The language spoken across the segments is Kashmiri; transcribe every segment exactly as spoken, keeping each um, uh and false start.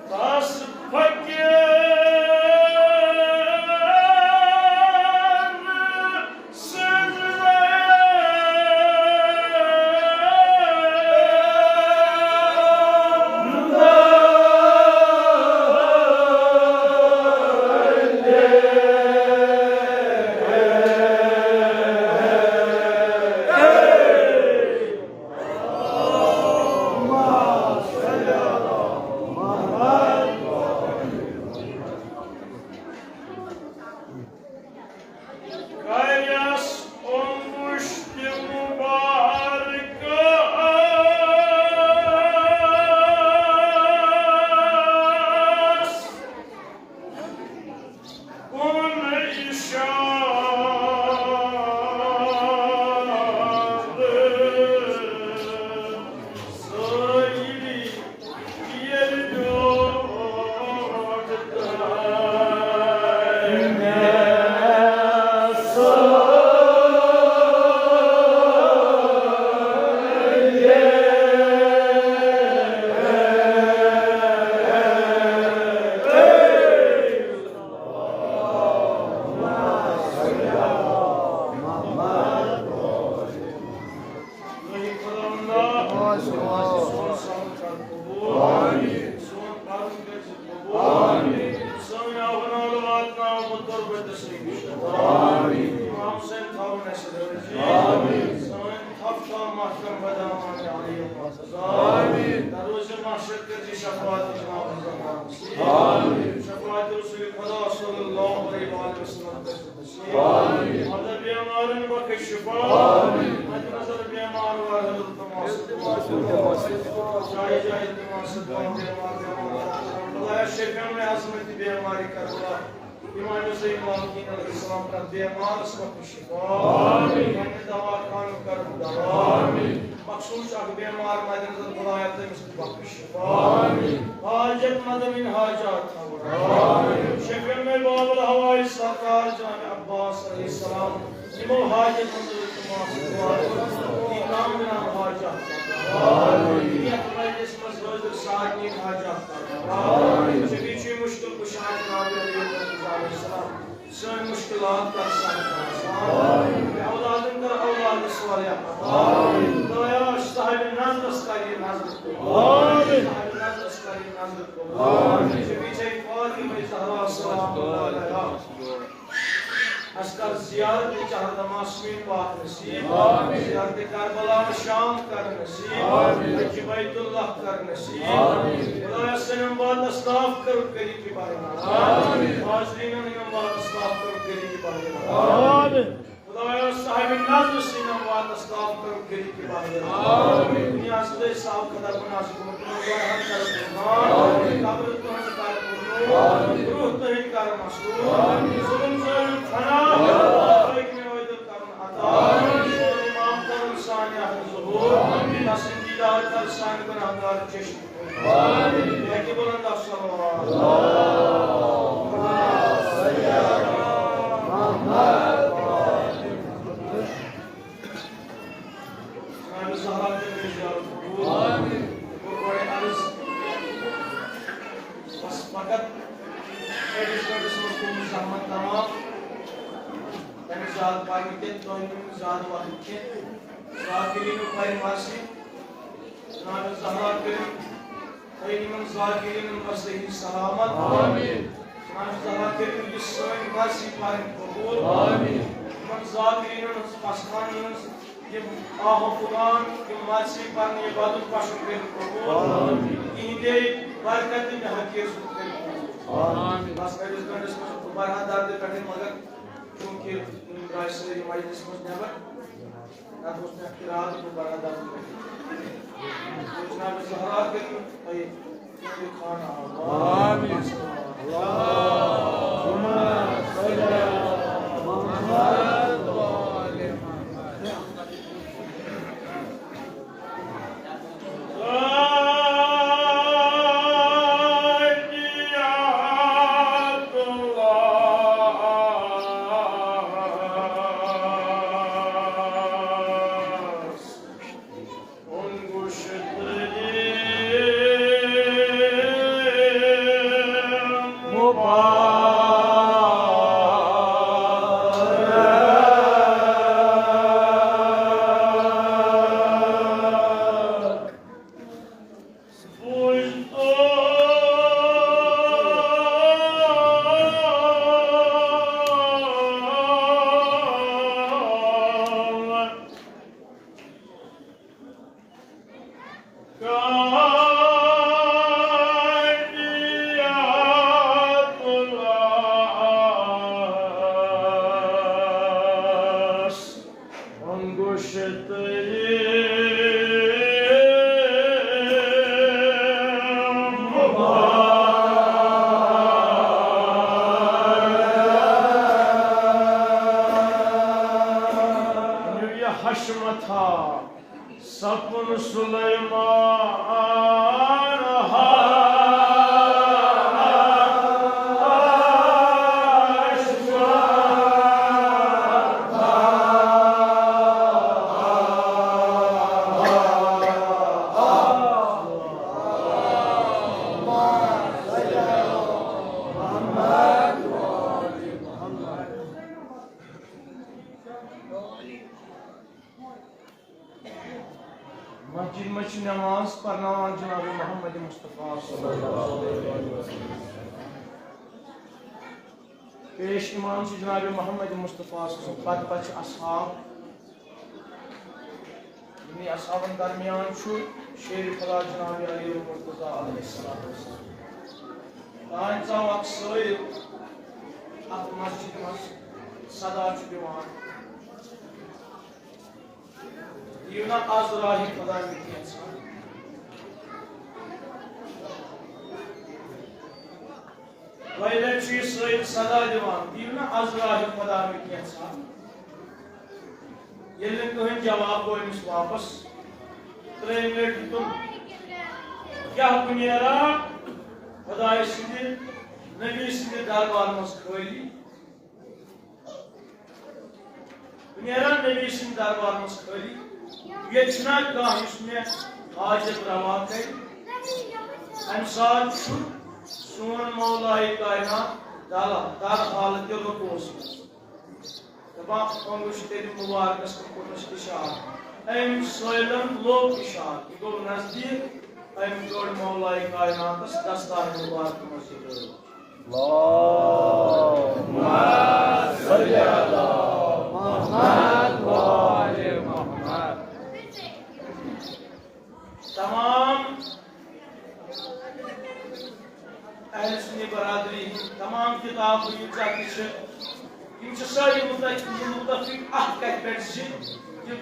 تس فقیر سٕنٛز کریس او مُشتِ مُبارک آس۔ کُن اِشارٕ سٲیلی ییٚلہِ بیوٗٹھ ترٛایہِ مےٚ سٲیلی۔ آمین۔ در روز محشر کٔرۍ زِ شفاعت جناب الزمان۔ آمین۔ شفاعت رسول خدا صلی اللہ علیہ وآلہ وسلم۔ آمین۔ مدد بیمارن بخش شفا۔ آمین۔ مد نظر بیمار و حضرت تماس۔ جائے جائے تماس۔ بیمار بیمار۔ خدایا شفیع میں عظمت بیماری کربلا۔ امام زین العابدین علیہ السلام کا بیمار اس وقت شفا۔ آمین۔ پننہِ دوا خانہٕ کر دوا۔ آمین۔ مخصوص اکھ بیمار مد نظر خدایا تٔمِس تہِ بخش شفا۔ آمین۔ حاجت مند من حاجات۔ آمین۔ شفیع میں باب الہوائے سرکار جناب عباس علیہ السلام۔ یِمو حاجت مندو تمام دعا۔ یہِ نام نام حاجات۔ آمین۔ یتھ مجلس منٛز حٲضِر سارنٕے حاجات۔ آمین۔ شفیع چھُ مشکل کشا جناب علی علیہ السلام۔ سٲنۍ مشکلات کر سہل۔ آمین۔ اولادن کر اولاد صالح۔ آمین۔ خدایا صاحب نظرس کر یہِ نظر قبول۔ آمین۔ صاحب نظرس کر یہِ نظر قبول۔ آمین۔ شفیع چھے فاطمہ زہرا سلام اللہ علیہا۔ اَسہِ کر زیارت چہرد معصومین پاک نصیب۔ آمین۔ زیارت کربلا شام کر نصیب۔ آمین۔ حج بیت اللہ کر نصیب۔ آمین۔ خدایا سٲنۍ اموات اسلاف کر قریب کی بارگاہ۔ آمین۔ حاضرینن اموات اسلاف کر قریب کی بارگاہ۔ آمین۔ خدایا صاحب نظر سٲنۍ اموات اسلاف کر قریب کی بارگاہ۔ آمین۔ دنیا سے صاحب خدا مناسب۔ آمین۔ قبر تہنٛز کر پُرنوٗر۔ آمین۔ روح تہنٛدۍ کر مسرور۔ آمین۔ ظلم ظٲلم فنا۔ آمین۔ حٲکمِ عٲدل کرُن عطا۔ آمین۔ امام کرُن سانہِ اکھ ظہور۔ آمین۔ پسندیدہ کر سانہِ گناہگار چشم۔ آمین۔ بیٚیہِ بلند اکھ صلوات۔ جناب زہرا تہِ گٔے زیارت قبول۔ آمین۔ اور بڑے عرض، بس فقط أکِس گٲنٛٹس منٛز کوٚرمُت زحمت تمام۔ تَمہِ زیادٕ پَرِ نہٕ کینٛہہ، تۄہہِ دِیُن زیادٕ وقت کینٛہہ۔ ذاکرین پَرِ مرثی۔ جناب زہرا کٔرِو تُہۍ یِمن ذاکرینن وسٲیِل سلامت۔ آمین۔ جناب زہرا کٔرِو یہِ سٲنۍ مرثی پَرٕنۍ قبول۔ آمین۔ یِمن ذاکرینن ہٕنٛز پسخانن ہٕنٛز یِم آہو قرآن، یِم مدرسہٕ پرنہٕ یہِ بدُن پشُن کٔرِتھ قبول۔ آمین۔ یِہِنٛدے برکتہٕ مےٚ حقیٖر سُنٛد کٔرِتھ قبول۔ آمین۔ بس أڑِس گٲنٛٹس منٛز برہا دردِ پٮ۪ٹھٕے، مگر چوٗنٛکہِ یِم درٛاے سٲری مجلس منٛز نٮ۪بر، نتہٕ اوس مےٚ اختیارات بہٕ برہا دردِ پٮ۪ٹھٕے۔ جناب زہرا کٔرِو تُہۍ۔ آمین۔ اللهم صل على محمد وآل محمد۔ حشمتھا سپُن سلیمان مسجد منٛز چھِ نماز پرناوان جناب محمد مصطفیٰ صلی اللہ علیہ وسلم۔ پیش امام چھُ جناب محمد مصطفیٰ صلی اللہ علیہ وسلم، پتہٕ پتہٕ چھِ اصحاب۔ یِمنٕے اصحابن درمیان چھُ شیر خدا جناب علی المرتضیٰ علیہ الصلوۃ والسلام۔ تانۍ ژاو اکھ سٲیِل اتھ مسجد منٛز، صدا چھُ دِوان، یِیِو نا از راہِ خۄداے مےٚ کینٛژھا۔ دۄیہِ لٹہِ چھُ یہِ سٲیِل صدا دِوان، یِیِو نا از راہِ خۄداے مےٚ کینٛژھا۔ ییٚلہِ نہٕ کٕہٕنۍ جواب گوٚو أمِس واپس، ترٛیٚیِمہِ لٹہِ دیُتُن، کیٛاہ بہٕ نیرا خۄداے سٕنٛدِ نبی سٕنٛدِ دربار منٛز خٲلی؟ بہٕ نیران نبی سٕنٛدِ دربار منٛز خٲلی۔ ییٚتہِ چھُنہ کانٛہہ یُس مےٚ حاجت روا کرِ؟ اَمہِ ساتہٕ چھُ سون مولائے کائنات دَلہ، دَلہ حالتِ رکوعس منٛز۔ دَپان، اوٚنٛگُج تیٚلہِ مُبارکس کُن کوٚرنَس اِشارٕ۔ أمۍ سٲیلَن لوٚب اِشارٕ، یہِ گوٚو نزدیٖک، أمۍ کٔڑ مولائے کائناتس دستار مُبارک منٛز یہِ لٲر۔ اللهم صل على محمد وآل محمد۔ تمام اہل سنی برادری ہٕنٛدۍ تمام کتاب ییٖژاہ تہِ چھِ، یِم چھِ سٲری متفق، متفق اتھ کتھِ پٮ۪ٹھ زِ یہِ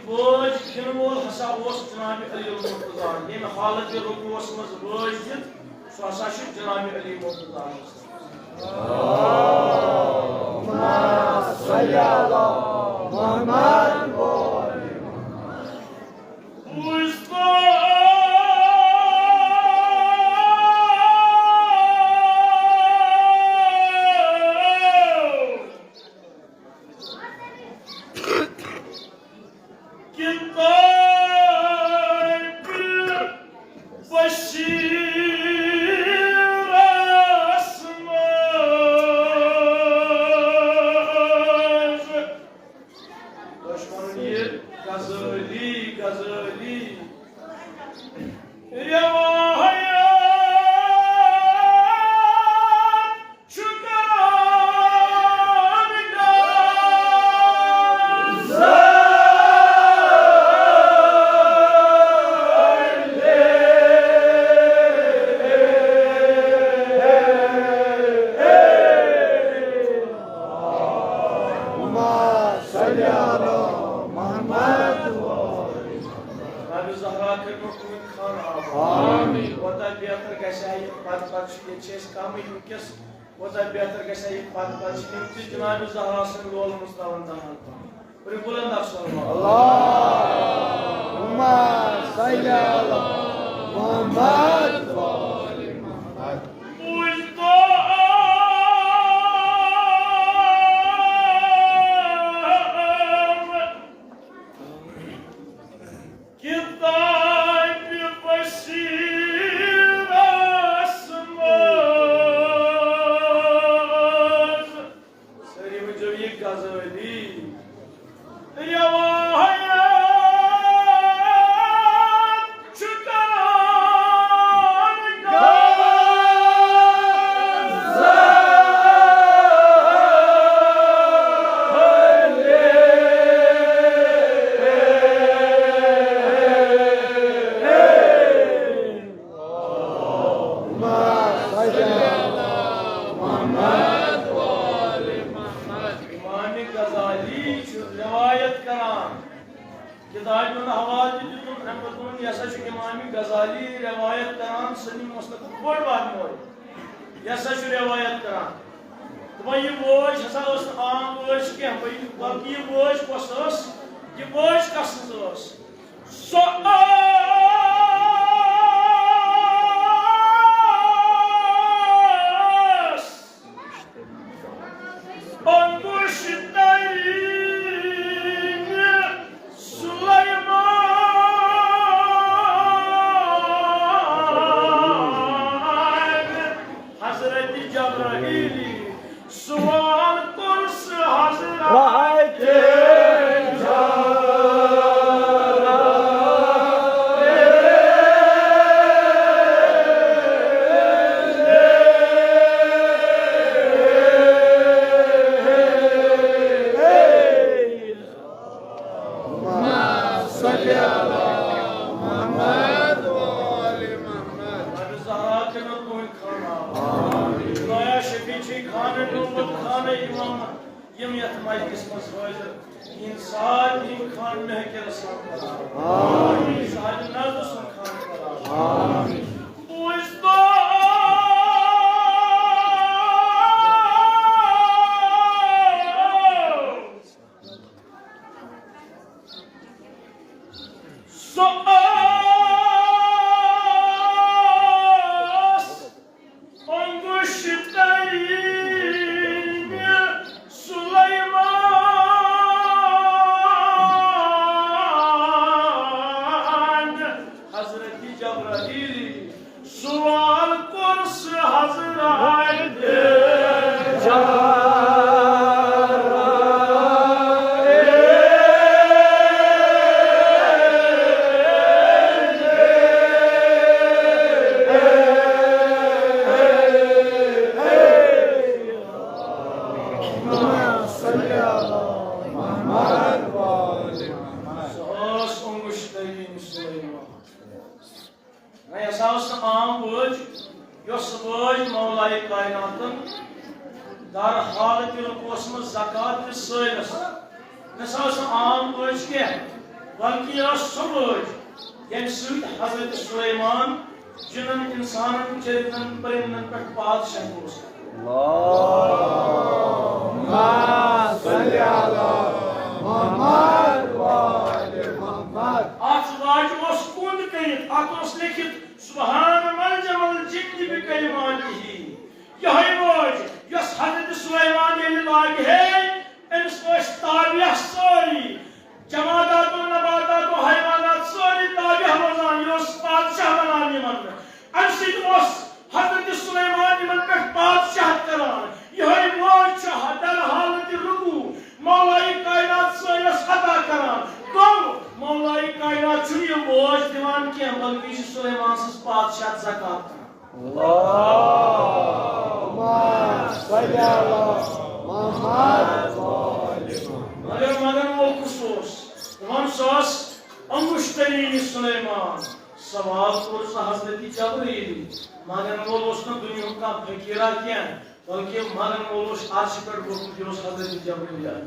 بٲج دِنہٕ وول ہسا اوس جناب علی المرتضیٰ۔ ییٚمہِ حالت رکوعس منٛز بٲج دِژ، سُہ ہسا چھُ جناب علی مرتضیٰ۔ اللهم صل على محمد وآل محمد۔ کتابِ بصیرس منٛز۔ تۄہہِ چھُ پَنُن یہِ غزالی، غزالی روایت۔ زہرا کٔرۍمو کُنہِ خانہٕ آباد۔ آمین۔ کوتاہ بہتر گژھِ ہا یہِ پتہٕ پتہٕ چھُ، ییٚتہِ چھِ أسۍ کمٕے وٕنکیٚس، کوتاہ بہتر گژھِ ہا یہِ پتہٕ پتہٕ چھِ یِم تہِ جناب زہرا سٕنٛدۍ لولہٕ منٛز ترٛاوان دہن پہن۔ پٔرِو بلند اکھ صلوات۔ اللہم صل علی محمد۔ بوٗزتو کتابِ بصیرس منٛز۔ سٲری ؤنۍزیو، یہِ غزالی روایت چھُ کران غزالی۔ امام غزالی چھُ روایت کران، کتابہِ ہُنٛد حوالہٕ تہِ دیُتُن، اَمہِ پتہٕ ووٚن، یہِ ہسا چھُ امام غزالی روایت کران، سنی مسلکُک بوٚڑ بار مول۔ یہِ ہسا چھُ روایت کران۔ دَپان، یہِ وٲج ہسا ٲس نہٕ عام وٲج کینٛہہ، بل-، بلکہِ یہِ وٲج کۄس ٲس؟ یہِ وٲج کس سٕنٛز ٲس؟ سۄ ٲس انگشترین سلیمان۔ حضرت جبرائیل سوال کوٚر سُہ حضرت خدایا، شفیع چھی خانہ نوبت خانہ امامت، یم یتھ مجلس منٛز حٲضِر، یِہنٛد سارنٕے خانہ مہکہ رسان۔ آمین۔ سارنٕے نظرٕ سُنٛد خانہ۔ آمین۔ بوٗزتو سۄ ٲس انگشترین سلیمان۔ حضرت جبرائیل سوال کوٚر سُہ حضرت جبرائیل۔ سۄ ٲس انگشترین سلیمان۔ نہ، یہِ ہسا ٲس نہٕ عام وٲج، یۄس وٲج مولائے کائناتن در حالت رکوعس منٛز زکوٰۃ دِتھ سٲلِس۔ نہ سا ٲس نہٕ عام وٲج کینٛہہ، بلکہِ یہِ ٲس سۄ وٲج، ییٚمہِ سۭتۍ حضرت سلیمان جِنن، اِنسانن، چرندن، پرندن پٮ۪ٹھ بادشاہ اوس۔ اللہم صل علی محمد و آل محمد۔ اتھ واجہِ اوس کُنٛد کٔرِتھ، اتھ اوس لیکھِتھ، سبحان من جمع الجن بکلماتہ۔ یہے وٲج، یۄس حضرت سلیمان ییٚلہِ لاگہِ ہے، أمِس ٲسۍ تابع سٲری، جمادات و نباتات و حیوانات سٲری تابع روزان، یہِ اوس بادشاہ بنان یِمن۔ امہِ سۭتۍ اوس حضرت سلیمان یِمن پٮ۪ٹھ بادشاہت کران۔ یِہوٚے وٲج چھِ در حالت رکوع مولائے کائنات سٲنِس عطا کران۔ گوٚو، مولائے کائنات چھُنہٕ یہِ وٲج دِوان کینٛہہ، بلکہِ یہِ چھُ سلیمان سٕنٛز بادشاہت زکوٰۃ کران۔ اللہم صل علی محمد و آل محمد۔ مگر منگن وول کُس اوس؟ دپان سُہ اوس انگشترین سلیمان۔ سوال کوٚر سُہ حضرت جبرائیل۔ منگن وول اوس نہٕ دُنیاہُک کانٛہہ فقیرا کینٛہہ، بلکہِ منگن وول اوس عرشہِ پٮ۪ٹھ ووتمُت، یہِ اوس حضرت جبرائیل امین۔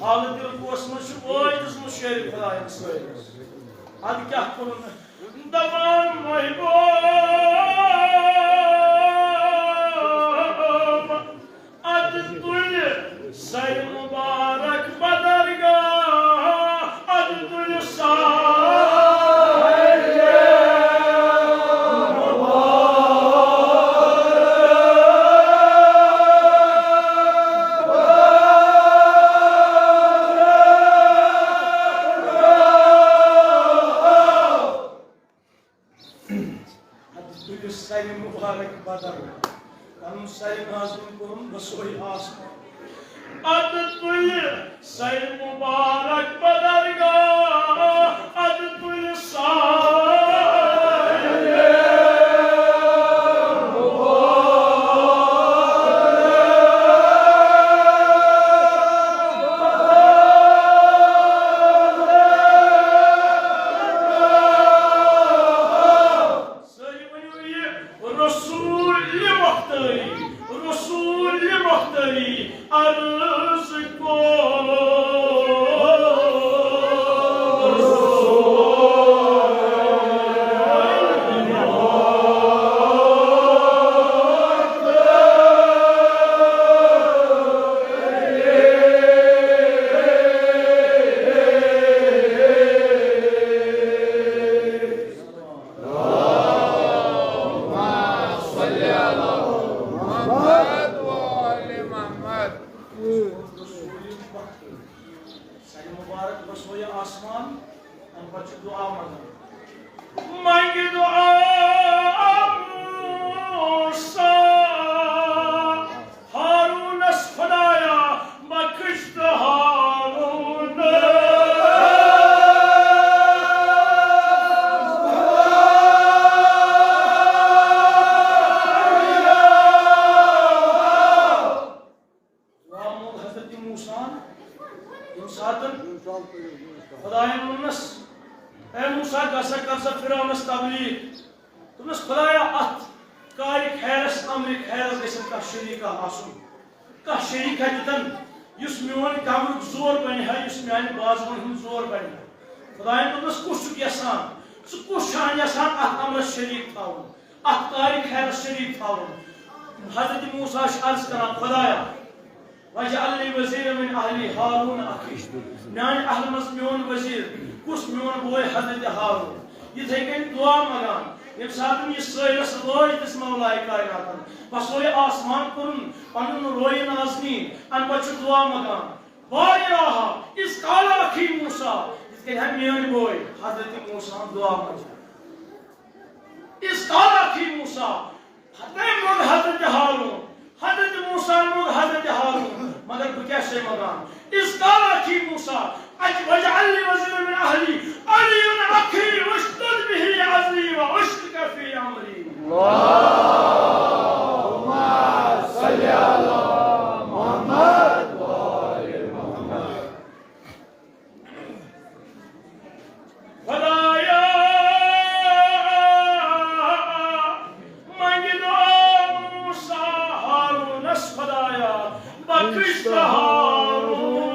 حالت رکوعس منٛز چھُ وٲے دِژمٕژ شیرِ خۄدایَن سۭتۍ۔ اَدٕ کیٛاہ کوٚرُن؟ دَپان محبوب، اَدٕ تُلہِ سَرِ مُبارک بدرگاہ، اَدٕ تُلہِ سَرِ اَدٕ تُلِو سَرِ مُبارک بدر۔ پَنُن سَرِ نازُن کوٚرُن بسوے آسمان۔ اَدٕ تُلہِ سَرِ مُبارک بدرگاہ، اَدٕ تُلہِ سَرِ سٲری ؤنِو یہِ رسول مختاری، رسول مختاری عرض کو۔ سَرِ مُبارک بسوے آسمان، اَمہِ پَتہٕ چھُ دُعا منٛگان۔ منٛگہِ دُعا موسیٰ ہارونس، خۄدایا، بخش تہٕ ہارون۔ دُعا موٚنگ حضرت موسیٰ ہن، ییٚمہِ ساتہٕ خۄدایَن ووٚننَس، "اے موسیٰ، گژھ سا، کر سا فرعونس تبلیغ۔" دوٚپنَس، "خۄدایا، اَتھ کارِ خیرس، امرِ خیرس گژھن کانٛہہ شریٖکا آسُن، کانٛہہ شریٖکا دیُتن، یُس میون کمرُک زور بنہِ ہا، یُس میانہِ بازوَن ہُنٛد زور بنہِ ہا۔" خۄدایَن دوٚپنَس، "کُس چھُکھ یژھان؟ ژٕ کُس چھُ یژھان اَتھ امرس شریٖک تھاوُن؟" اَتھ کارِ خیرس شریٖک تھاوُن۔ حضرت موسیٰ چھُ عرض کران، "خۄدایا، واجعل لی وزیرا من اہلی ہارون اخی۔" میانہِ اہلِ منٛز میون وزیٖر، کُس؟ میون بوے حضرت ہارون۔ یِتھَے کٔنۍ دُعا منٛگان، ییٚمہِ ساتہٕ یہِ سٲیلَس وٲج دِژ مولائے کائناتن، بسوے آسمان کوٚرُن پنُن رویہِ نازنیٖن، اَمہِ پتہٕ چھُ دُعا منٛگان، "بارعاہا اذ قال اخی موسیٰ"، یِتھ کٔنۍ ہا میٲنۍ بوے حضرت موسیٰ ہن دُعا منٛگے۔ "اذ قال اخی موسیٰ"، تٔمۍ ووٚن حضرت ہارون، حضرت موسیٰ ہن ووٚن حضرت ہارون، مگر بہٕ کیٛاہ چھُسے منٛگان؟ "اذ قال اخی موسیٰ، اج واجعل لی وزیرا من اہلی، علی اخی اشدد به ازری و اشرکه فی امری۔" اللهم صل علی محمد و آل محمد۔ خۄدایا، منٛگہِ دُعا موسیٰ ہارونس، خۄدایا، بخش تہٕ ہارون۔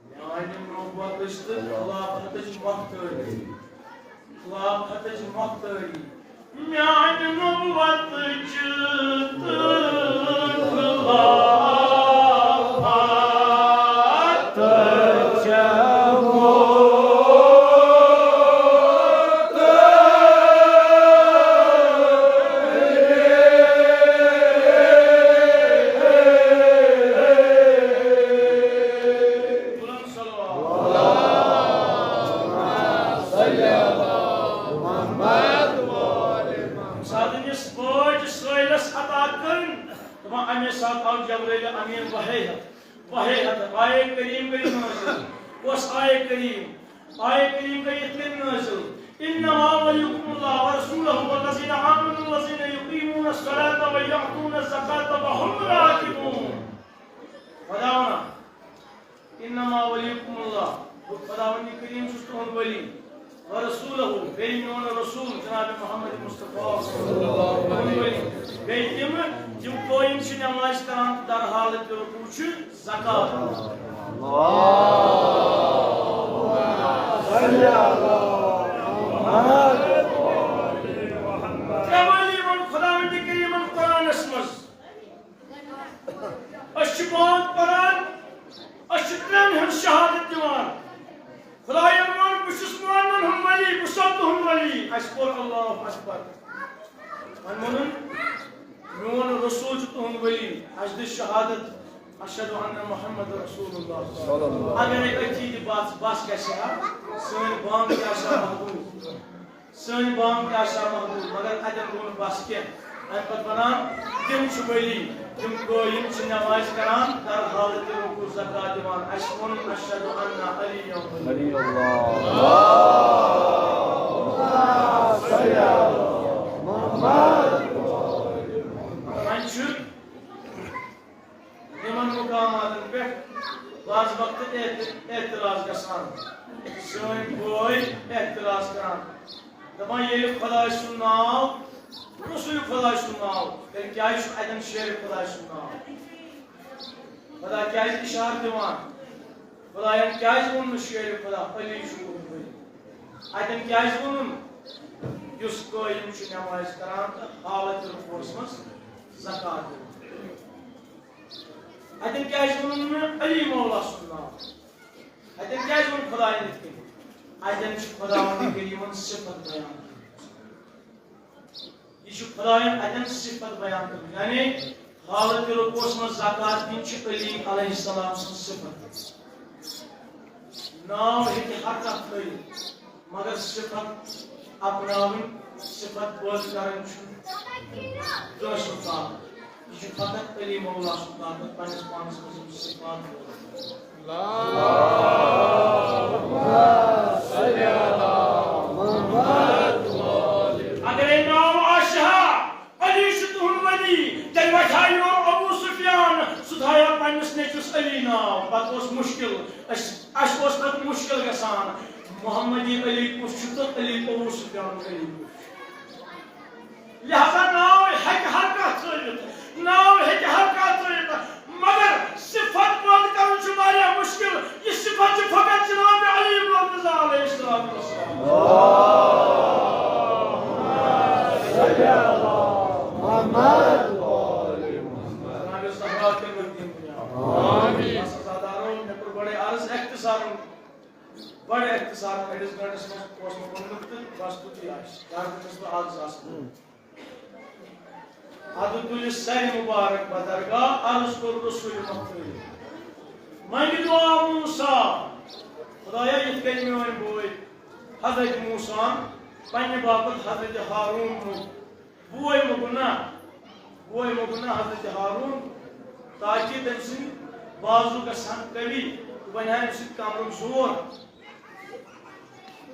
میانہِ نبوتٕچ تہٕ خلافتٕچ مۄختٲری، خلافتٕچ مۄختٲری۔ میانہِ نبوتٕچ تہٕ خلافتٕچ مۄختٲری۔ ییٚمہِ ساتہٕ أمِس وٲج سٲیلَس عطا کٔرٕن، دَپان، اَمے ساتہٕ آو جبرائیل امیٖن وحی ہٮ۪تھ، وحی ہٮ۪تھ، آیے کریم گٔے نٲزِل۔ کۄس آیے کریم؟ آیے کریم گٔے یِتھ کٔنۍ نٲزِل، "انما ولیکم اللہ ورسولہ والذین آمنوا الذین یقیمون الصلاۃ و یؤتون الزکاۃ وهم راکعون۔" خۄداونا، انما ولیکم اللہ، بہٕ خۄداوندِ کریم چھُس تُہُنٛد ولی۔ ورسولہ، بیٚیہِ میون رسول جناب محمد مصطفیٰ صلی اللہ علیہ وسلم۔ بیٚیہِ تِم، یِم قٲیِم چھِ نماز کران، در حالت رکوع چھِ زکات۔ ترٛےٚ ؤری ووٚن خداوند کریمن قرآنس منٛز، أسۍ چھِ بانگ پران، أسۍ چھِ ترٛٮ۪ن ہٕنٛز شہادت دِوان۔ خدایَن ووٚن، بہٕ چھُس مومنَن ہُنٛد ولی، بہٕ چھُسو تُہُنٛد ولی۔ اَسہِ کوٚر اللہ اکبر۔ وۄنۍ ووٚنُن، میون رسول چھُ تُہُنٛد ولی۔ اَسہِ دِژ شہادت، اشہد ان محمد رسول اللہ۔ صلی اللہ۔ اگرے أتھی تہِ بس، بس گژھِ ہا، سٲنۍ بانگ تہِ آسہِ ہا مقبول۔ سٲنۍ بانگ تہِ آسہِ ہا مقبول، مگر اَتٮ۪ن گوٚو نہٕ بس کینٛہہ۔ اَمہِ پتہٕ وَنان، تِم چھِ ولی، تِم قٲیِم چھِ نمازِ کران، در حالتِ رکوع زکات دِوان۔ اَسہِ ووٚن، اشہد ان علی ولی۔ ولی اللہ۔ وۄنۍ چھُ یِمن مقاماتن پٮ۪ٹھ بعض وقتہٕ اعت-، اعتراض گژھان۔ سٲنۍ بٲے اعتراض کران، دپان، ییٚلہِ خۄداے سُنٛد ناو، رسول خۄداے سُنٛد ناو، تیٚلہِ کیٛازِ چھُ اتٮ۪ن شیرِ خۄداے سُنٛد ناو؟ خۄدا کیٛازِ اشارٕ دِوان؟ خۄداین کیٛازِ ووٚن نہٕ شیرِ خۄدا، علی چھُ ووٚنمُت؟ اتٮ۪ن کیٛازِ ووٚنُن؟ یُس قٲیِم چھُ نمازِ کران تہٕ حالت رکوعس منٛز زکات دِوان۔ اتٮ۪ن کیٛازِ ووٚنُن نہٕ علی مولا سُنٛد ناو؟ اتٮ۪ن کیٛازِ ووٚن خۄدایَن یِتھ کٔنۍ؟ اتٮ۪ن چھُ خۄداوند کریٖمن صفت بیان کٔرمٕژ۔ یہِ چھُ خۄدایَن اتٮ۪ن صفت بیان کٔرمٕژ، یعنی حالت رکوعس منٛز زکات دِنۍ چھِ علی علیہ السلام سٕنٛز صفت۔ ناو ہیٚکہِ ہر کانٛہہ تھٲوِتھ، مگر صفت اپناوٕنۍ، صفت پٲدٕ کرٕنۍ چھُنہٕ کٲنٛسہِ ہُنٛد طاقت۔ یہِ چھُ فقط علی مولا سُنٛد طاقت، پننِس پانس منٛز یِم صفات پٲدٕ کرٕنۍ۔ اگرے ناو آسہِ ہا، علی چھُ تُہُنٛد ولی، تیٚلہِ وۄتھِ ہا یورٕ ابو سفیان، سُہ تھایہِ ہا پننِس نیٚچوِس علی ناو، پتہٕ اوس مُشکِل، اَسہِ، اَسہِ اوس پتہٕ مُشکِل گژھان، محمدی علی کُس چھُ تہٕ علی ابو سفیان علی کُس چھُ؟ لہذا ناو ہیٚکہِ ہر کانٛہہ تھٲوِتھ، ناو ہیٚکہِ ہر کانٛہہ تھٲوِتھ، مگر صفت پٲدٕ کرُن چھُ واریاہ مُشکِل۔ یہِ صفت چھِ فقط جناب علی ابن مرتضیٰ علیہ الصلوۃ والسلام۔ جناب زہرا تہِ ؤتھۍ یِم دُنیا۔ آمین۔ بس عزادارو، مےٚ کوٚر گۄڈے عرض اختصارن، بڑٕ اختصارن، أڑِس گٲنٹس منٛز اوس مےٚ ووٚنمُت تہٕ بس تیُتُے آسہِ۔ گرٕ تہِ چھُس بہٕ آز آسان۔ ادٕ تُلہِ سرِ مبارک بدرگاہ، عرض کوٚر رسول مختٲری۔ منگہِ دعا موسیٰ، خدایا، یِتھ کٔنۍ میٲنۍ بٲے حضرت موسیٰ ہن پننہِ باپتھ حضرت ہارون موٚگ، بوے موٚگُن نا، بوے موٚگُن نا حضرت ہارون، تاکہِ تٔمۍ سٕنٛدۍ بازو گژھِ ہن قوی، بنہِ ہا أمۍ سٕنٛدِ کمرُک زور۔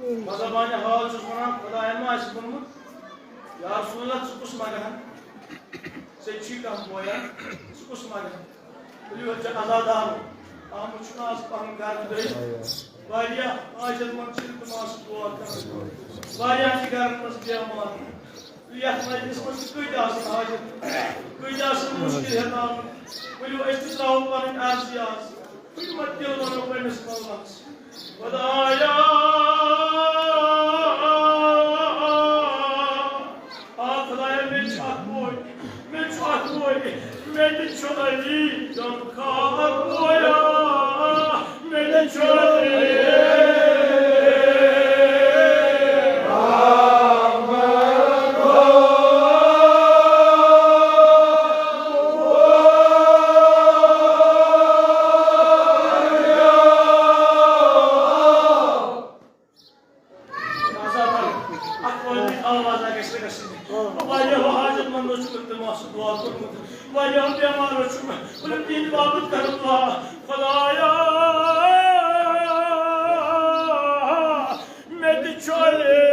مطلب، وۄنۍ حال چھُس وَنان، خۄدایَن ما آسہِ ووٚنمُت، یا رسول اللہ، ژٕ کُس مَنٛگہٕ ہَن؟ ژےٚ چھُے کانٛہہ بویا، ژٕ کُس مَنٛگہٕ ہَن؟ ؤلِو، أسۍ چھِ عزادار، آمُت چھُنہٕ آز پَنُن گَرٕ ترٛٲوِتھ۔ واریاہ حاجت مَنٛد چھِ تِم آسہٕ دُعا کَران۔ واریاہ چھِ گَرَن منٛز بیمار۔ یَتھ مجلِسَس منٛز چھِ کۭتیٛاہ آسان حاجت، کۭتیٛاہ آسان مُشکِل ہٮ۪تھ آمٕتۍ۔ ؤلِو، أسۍ تہِ ترٛاوو پَنٕنۍ عرضی آز۔ خدمت دِل وَنو پنٛنِس مولاہَس۔ خۄدایا، آ خۄدایا، مےٚ چھُ اَکھ بوے، مےٚ چھُ اَکھ بوے، مےٚ تہِ چھُ علی غمخار بویا، مےٚ تہِ چھُ علی۔ اَتھ وَننٕچ آواز گژھِ نہٕ گژھٕنۍ۔ واریاہو حاجت مندو چھُ التماس دُعا کوٚرمُت، واریاہو بٮ۪مارو چھُ، ؤلِو تِہِنٛدِ باپتھ کَرو دُعا۔ خۄدایا، مےٚ تہِ چھُ علی۔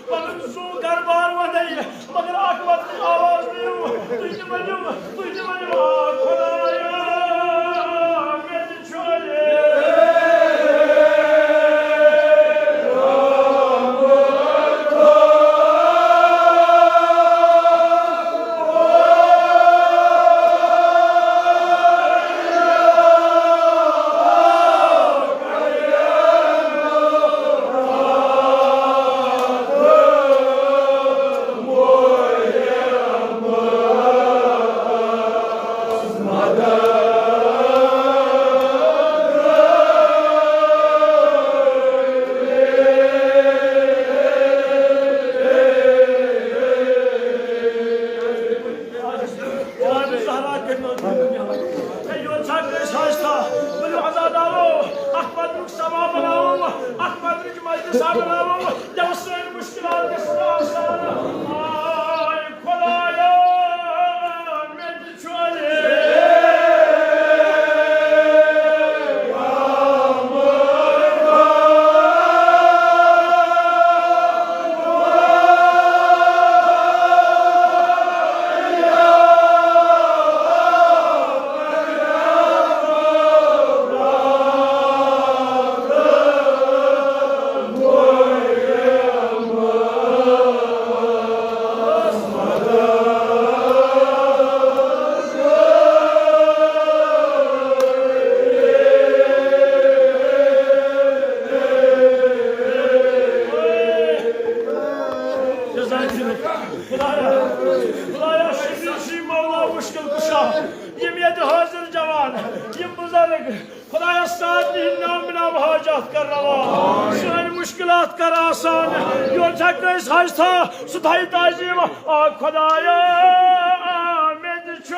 پنُن سُہ گرٕ بار وَنَے، مگر اکھ وقتٕچ آواز دِیِو۔ تُہۍ تہِ ؤنِو، تُہۍ تہِ ؤنِو، آ خۄدایا، مےٚ تہِ چھُ اکھ بدرُک سما بناوو، اکھ بدرٕچ مجلسا بناوو، دِوٕ سٲنۍ مُشکلات گژھن آسان۔ آے خۄدایا، مےٚ تہِ چھُ خدایا، خدایا، شفیع چھی، مولا، مشکل کشا، یم ییٚتہِ حٲضِر جوان، یم بُزرگ، خدایا، سارنٕے ہٕنٛدۍ نام نام حاجات کر روا، سٲنۍ مشکلات کر آسان۔ یور چھا کٲنٛسہِ حاجتھا، سُہ تھایہِ تعظیم۔ آ خدایا، مےٚ تہِ چھُ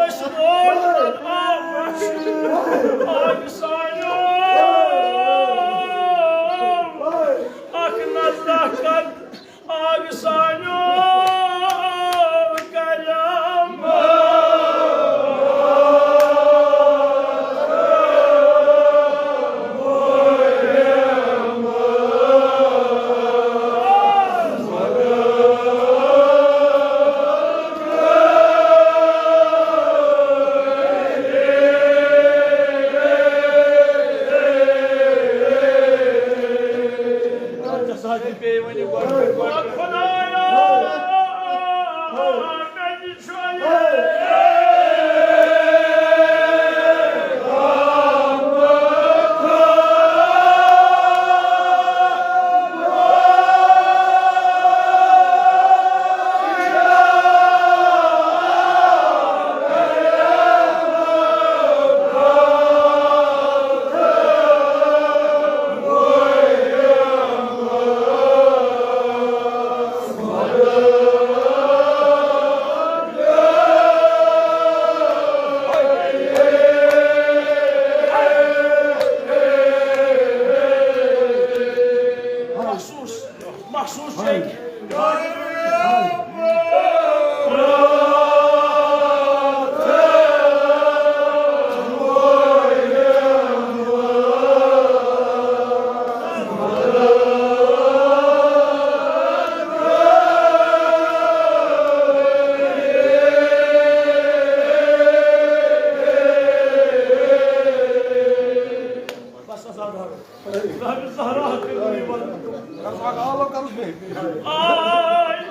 أسۍ روزدر آو اَکھ سانیو، اَکھ نظرہ کر آو سانیو کرم۔ مخصوص، مخصوص چھُ اَتہِ۔ رب زہرا کٔرِو یہِ وَنُن۔ آے۔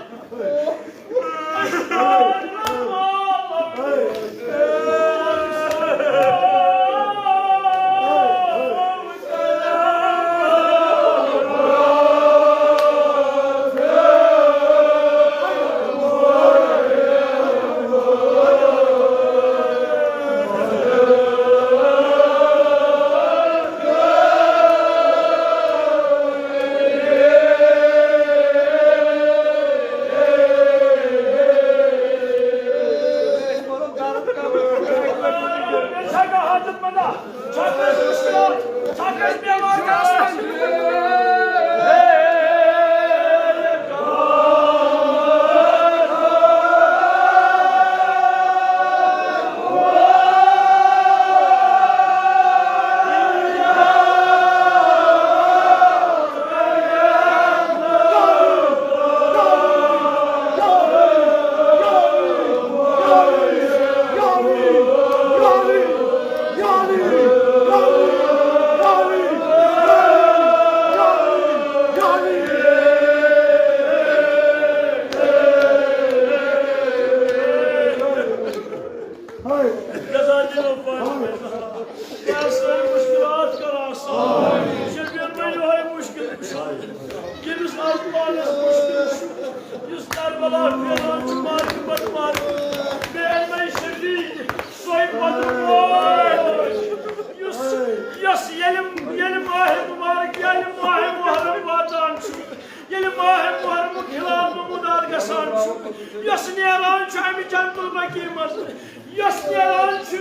جزاک اللہ خیر۔ یا سٲنۍ مُشکِلات کر آسان۔ شبیر بھائی، یِہوٚے مُشکِل کُشا۔ ییٚمِس آز پانَس مُشکِل چھُ، یُس کربلا پھیران چھُ، مارکہٕ پتہٕ مارکہٕ۔ بے علمے شدید، سۄے بدر وول۔ یُس، یۄس ییٚلہِ، ییٚلہِ ماہِ مُبارک، ییٚلہِ ماہِ محرم واتان چھُ، ییٚلہِ ماہِ محرمُک ہلال نمودار گژھان چھُ، یۄس نیران چھُ اَمہِ جنت البقیع منٛز، یۄس نیران چھِ،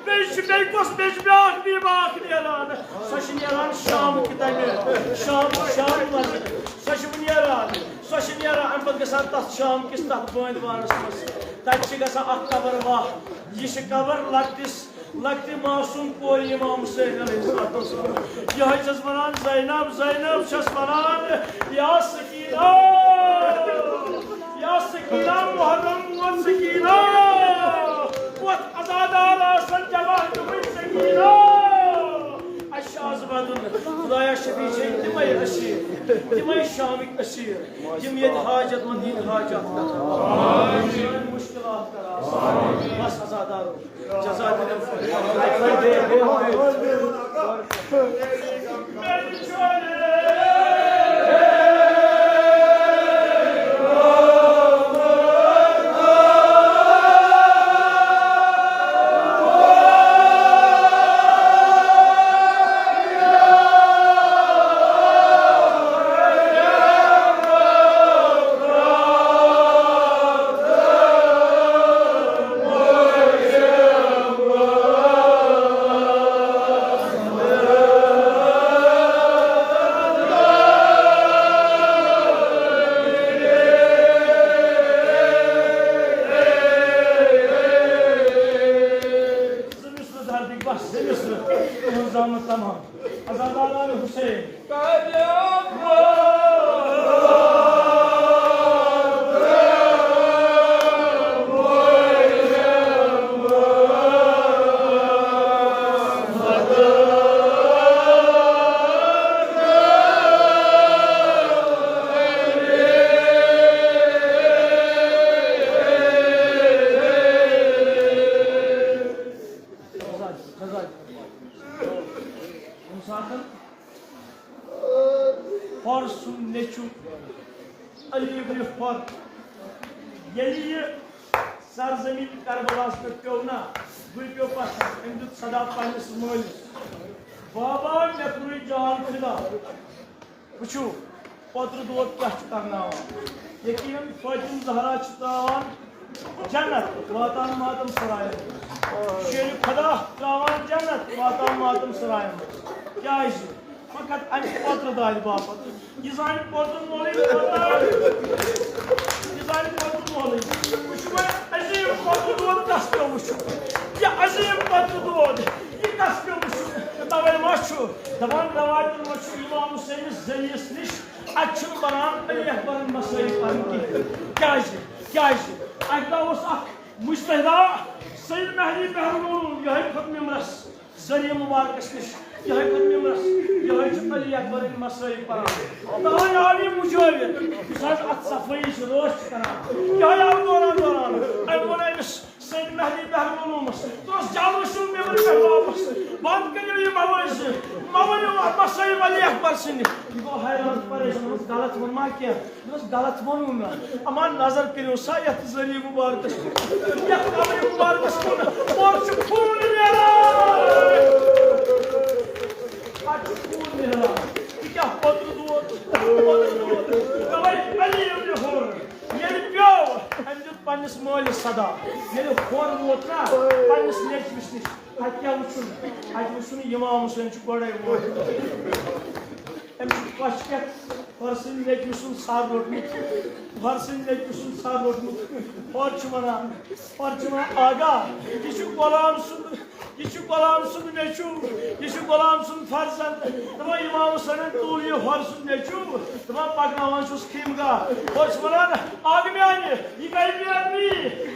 بیٚیہِ چھِ، بیٚیہِ کۄس، بیٚیہِ چھِ بیٛاکھ، بیٚیہِ بیٛاکھ نیران۔ سۄ چھِ نیران شام کہِ تَمہِ، شام، شام منٛز۔ سۄ چھِ وۄنۍ نیران، سۄ چھِ نیران، اَمہِ پَتہٕ گژھان تَتھ شام کِس تَتھ بٲنٛدِ وانَس منٛز۔ تَتہِ چھِ گژھان اَکھ قبر واہ، یہِ چھِ قبر لۄکٹِس، لۄکٹہِ معصوم کورِ امام حسین علیہ الصلوۃ والسلام۔ یِہوٚے چھَس وَنان زینب، زینب چھَس وَنان، یا سکینہ، یا سکینہ، محرم ووت سکینہ، ووت عزادار آسن جمع گٔمٕتۍ سکینہ۔ اَسہِ چھُ آز وَدُن، خدایا شفیع چھِ تِمَے اسیٖر، تِمَے شامٕکۍ اسیٖر، یِم ییٚتہِ حاجت مند ہِنٛدۍ حاجات کران۔ سٲنۍ مُشکِلات کر آسان۔ بس عزادارو، جزاک اللہ۔ زٕ مِصرٕ دَردِک بس، زٕ مِصرٕ۔ تُہُنٛد زامُت تمام۔ عزاداران حسین۔ ییٚمہِ ساتہٕ حُر سُنٛد نیٚچُو علی ابن حُر، ییٚلہِ یہِ سرزمین کربلاہس پٮ۪ٹھ پیوٚو نا، بٕے پیوٚو پتھر۔ أمۍ دیُت صدا پننِس مٲلِس، بابا، مےٚ کوٚرُے جان فدا۔ وٕچھِو، پوترٕ دود کیٛاہ چھُ کرناوان۔ یقیناً فاطمہ زہرا چھِ تراوان جنت، واتان ماتم سرایَن منٛز۔ شیرِ خدا تراوان جنت، واتان ماتم سرایَن منٛز۔ کیٛازِ؟ فقط اَمہِ پوترٕ دادِ باپتھ۔ یہِ زانہِ پوترٕ مولٕے، یہِ زانہِ پوترٕ مولٕے۔ وٕچھِو وۄنۍ عظیٖم پوترٕ دود کَس پیوٚو وٕچھُن۔ یہِ عظیٖم پوترٕ دود، یہِ کَس پیوٚو وٕچھُن۔ تَوَے ما چھُ دَپان، رٮ۪وایتَن منٛز چھُ امام حسینَس ذٔریعَس نِش اَتہِ چھُنہٕ بَنان علی اکبرن مسٲیی پَرٕنۍ کِہیٖنۍ۔ کیٛازِ؟ کیٛازِ؟ اَکہِ دۄہ اوس اَکھ مُجتہدا سید مہدی بہلول، یِہوٚے کھوٚت مِمبرَس ذٔریعہٕ مُبارکَس نِش۔ یِہوٚے کوٚر مِمرَس، یِہوٚے چھُ علی اکبرٕنۍ مصٲیب پَران۔ تَوَے آو یہِ مُجٲوِر، یُس حظ اَتھ صفٲیی چھُ، رٲچھ چھُ کَران۔ یِہوٚے آو دوران دوران، أمۍ ووٚن أمِس سید مہدی پہلوانومَس، دوٚپُس، "جلوٕ چھُو مِمرِ پٮ۪ٹھ واپَس، بنٛد کٔرِو یہِ مَوٲزِ، مَوٲزِ مصٲیب علی اکبر سٕنٛدِ۔" یہِ گوٚو حیران پریشان، دوٚپُس، "غلط ووٚنما کینٛہہ؟" دوٚپُس، "غلط ووٚنوُ مےٚ۔ اما نظر کٔرِو سا یَتھ ذٔریعہٕ مُبارکَس کُن، یَتھ قبرِ مُبارکَس کُن، اورٕ چھُ خوٗن نیران۔ اَتہِ چھُ خوٗن نیران۔ یہِ کیٛاہ پوٚتُر دود، پوٚتُر دود؟" تَوَے علی ابن حُر ییٚلہِ پیوٚو، أمۍ دیُت پنٛنِس مٲلِس صدا۔ ییٚلہِ حُر ووت نا پنٛنِس نیٚچوِس نِش، اَتہِ کیٛاہ وٕچھُن؟ اَتہِ وٕچھُن اِمام حُسین چھُ گۄڈَے ووتمُت۔ أمۍ چھُ کۄچھِ پٮ۪ٹھ حُر سٕنٛدِ نیٚچوِ سُنٛد سَر روٚٹمُت۔ حُر سٕنٛدِ نیٚچوِ سُنٛد سَر روٚٹمُت۔ حُر چھُ وَنان، حُر چھُ وَنان، "آغا، یہِ چھُ غلام سُنٛد، یہِ چھُ غلام سُنٛد نیٚچوٗ، یہِ چھُ غلام سُنٛد فرزند۔" دَپان، اِمام حُسینَن تُل یہِ حُر سُنٛد نیٚچوٗ، دَپان، پَکناوان چھُس خیمگاہ۔ حُر چھُ وَنان، "آغا میٛانہِ، یہِ گٔے بے ادبی،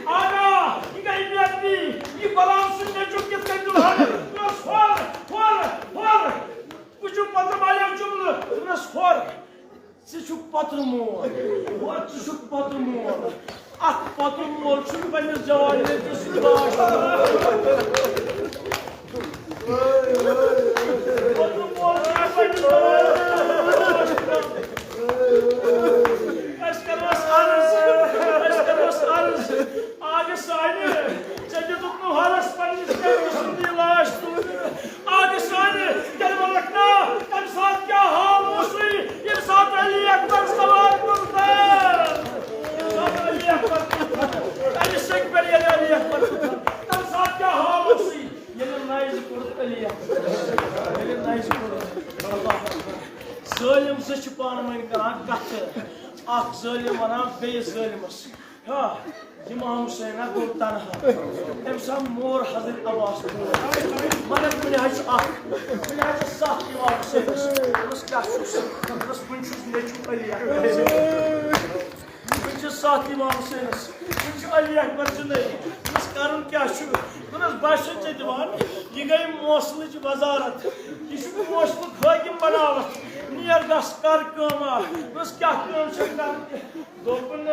آغا، یہِ گٔے بے ادبی، یہِ غلام سُنٛد نیٚچوٗ کِتھ کٔنۍ تُلہٕ ہن؟" دوٚپنَس، "حُر، حُر، حُر، وٕچھِو پَتہٕ مَلیو جُملہٕ۔" دوٚپنَس، "حُر، ژٕ چھُکھ پَتہٕ مول، حُر، ژٕ چھُکھ پَتہٕ مول۔ اَکھ پَتہٕ مول چھُنہٕ پنٛنِس جوان نیٚچوِس سۭتۍ باش کران۔ پَتہٕ مول چھُنہٕ پنٛنِس جوان نیٚچوِس سۭتۍ باش کران۔" أسۍ کَرو عرض، أسۍ کَرو عرض، آغا سانہِ، ژےٚ دیُتُکھ نہٕ حُرَس پنٛنِس نیٚچوِ سُنٛد یہِ لاش تُلنہٕ۔ آغا سانہِ، تیٚلہِ وَنَکھ نا، تَمہِ ساتہٕ کیٛاہ حال اوسُے، ییٚمہِ ساتہٕ علی اکبر سوار کوٚر تَس؟ ییٚمہِ ساتہٕ علی اکبر کوٚر تَس، تَمہِ سۭتۍ پٮ۪ٹھ ییٚلہِ علی اکبر کوٚر تَس، تَمہِ ساتہٕ کیٛاہ حال اوسُے، ییٚلہِ نایزِ کوٚر علی اکبر، ییٚلہِ نایزِ کوٚر۔ ظٲلِم زٕ چھِ پانہٕ ؤنۍ کران کَتھٕ، اَکھ ظٲلِم وَنان بیٚیِس ظٲلِمَس، ہا، امام حسین گوٚو تنہا۔ تٔمۍ سا مور حضرت عباس مور۔ مگر وُنہِ حظ چھُ اکھ، وُنہِ حظ چھِ ستھ امام حسینس۔ دوٚپمَس، "کیٛاہ چھُس؟" دوٚپمَس، "وُنہِ چھُس نیٚچوٗ علی اکبر۔ وُنہِ چھِ ستھ امام حسینس۔ وُنہِ چھُ علی اکبر زِندَے۔ دوٚپمَس، کرُن کیٛاہ چھُ؟" دوٚپمَس، "بہٕ چھُس ژےٚ دِوان، یہِ گٔے موصلٕچ وزارت۔ یہِ چھُ موصلُک حٲکِم بناوتھ۔ نیر گژھ کر کٲم اکھ۔" دوٚپمَس، "کیٛاہ کٲم چھےٚ کرٕنۍ؟" دوٚپُن،